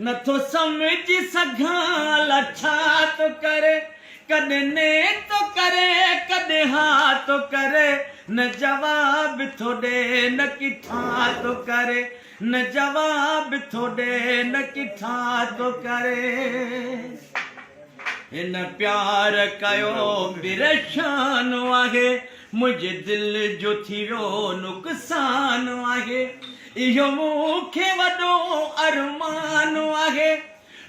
نٿو سمجهي سگهان الا ڇا ٿو ڪري ڪڏهن ني ٿو ڪري ڪڏهن ها ٿو ڪري نه جواب ٿو ڏي نه ڪٿان ٿو ڪري نه جواب ٿو ڏي نه ڪٿان ٿو ڪري هن پيار ڪيو پريشان آهي منهنجي دل جو ٿي ويو نقصان آهي اهو مون کي وڏو ارمان آهي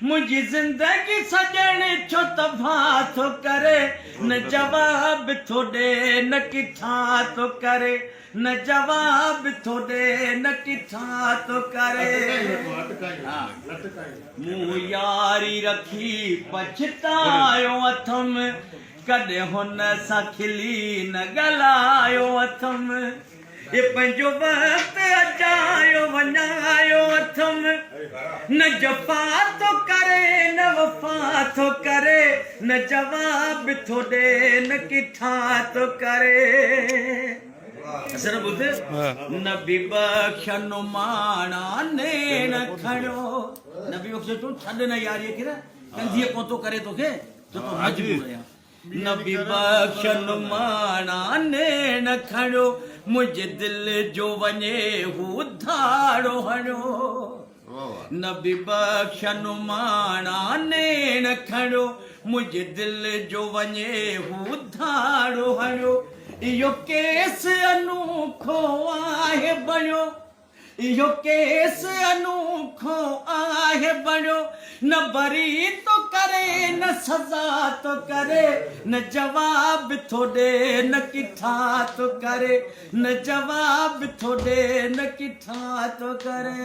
منهنجي زندگي سڄڻ ڇو تباهه ٿو ڪري نه جواب ٿو ڏي نه ڪٿان ٿو ڪري نه جواب ٿو ڏي نه ڪٿان ٿو ڪري مون ياري رکي پڇتايو اٿم ڪڏهن هن سان کلي نه ڳالهايو اٿم. هي پنهنجو وقت اجايو وڃايو اٿم. نه جفا ٿو ڪري نه وفا ٿو ڪري، نه جواب ٿو ڏي نه ڪٿان ٿو ڪري. اثر ٻڌ نبي بخش نماڻا نيڻ کڻيو. نبي بخش چيو ڇڏ نه ياريء کي نه ڪنڌيء ڪونه ٿو ڪري توکي. ته تون مجبور آهيان. نبي بخش نماڻا نيڻ کڻيو، منهنجي دل جو وڃي هو ڌاڙو هڻيو. نبي بخش نماڻا نيڻ کڻيو، منهنجي دل جو وڃي هو ڌاڙو هڻيو. اهو ڪيس انوکو آهي بڻيو. اهو ڪيس انوکو آهي بڻيو، نه بري ٿو ڪري نه سزا ٿو ڪري، نه جواب ٿو ڏي نه ڪٿان ٿو ڪري، نه جواب ٿو ڏي نه ڪٿان ٿو ڪري.